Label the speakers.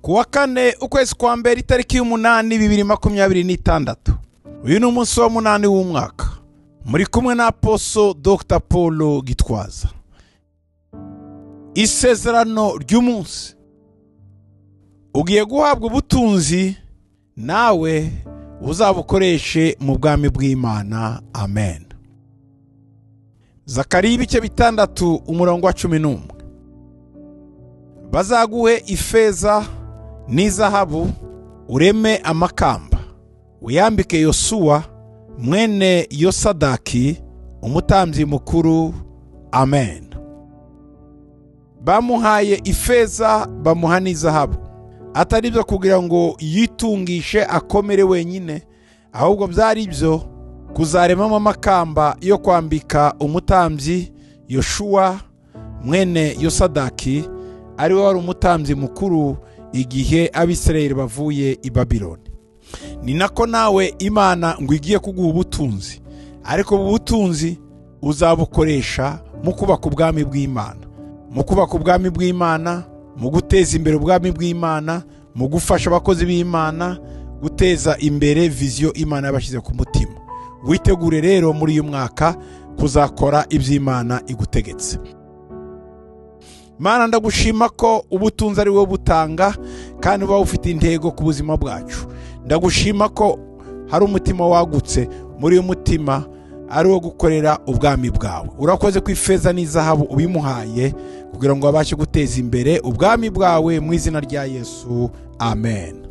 Speaker 1: Ku wa kane, ukwezi kwa mbere, itariki y'umunani, 2026. Uyu ni umunsi wa munani w'umwaka. Muri kumwe na Apostle Dr Paul Gitwaza. Isezerano ry'umunsi: ugiye guhabwa ubutunzi, nawe uzabukoreshe mu bwami bw'Imana. Amen. Zakariya ibice 6, umurongo wa 11. Bazaguhe ifeza n'izahabu, ureme amakamba, uyambike Yosuwa mwene Yosadaki, umutambyi mukuru. Amen. Bamuhaye ifeza, bamuha n'izahabu, atari ibyo kugira ngo yitungishe akomere wenyine, ahubwo byari ibyo kuzaremamo amakamba yo kwambika umutambyi Yoshuwa mwene Yosadaki, ari we wari umutambyi mukuru igihe Abisirayeli bavuye i Babiloni. Ni nako nawe Imana ngo igiye kuguha ubutunzi, ariko ubu butunzi uzabukoresha mu kubaka ubwami bw'Imana, mu kubaka ubwami bw'Imana, mu guteza imbere ubwami bw'Imana, mu gufasha abakozi b'Imana guteza imbere vision Imana yabashyize ku mutima. Witegure rero muri uyu mwaka kuzakora iby'Imana igutegetse. Mana, ndagushima ko ubutunzi ari wowe butanga kandi uba ufite intego ku buzima bwacu. Ndagushima ko hari umutima wagutse, muri uyu mutima ari uwo gukorera ubwami bwawe. Urakoze ko ifeza n'izahabu ubimuhaye kugira ngo abashe guteza imbere ubwami bwawe, mu izina rya Yesu, amen.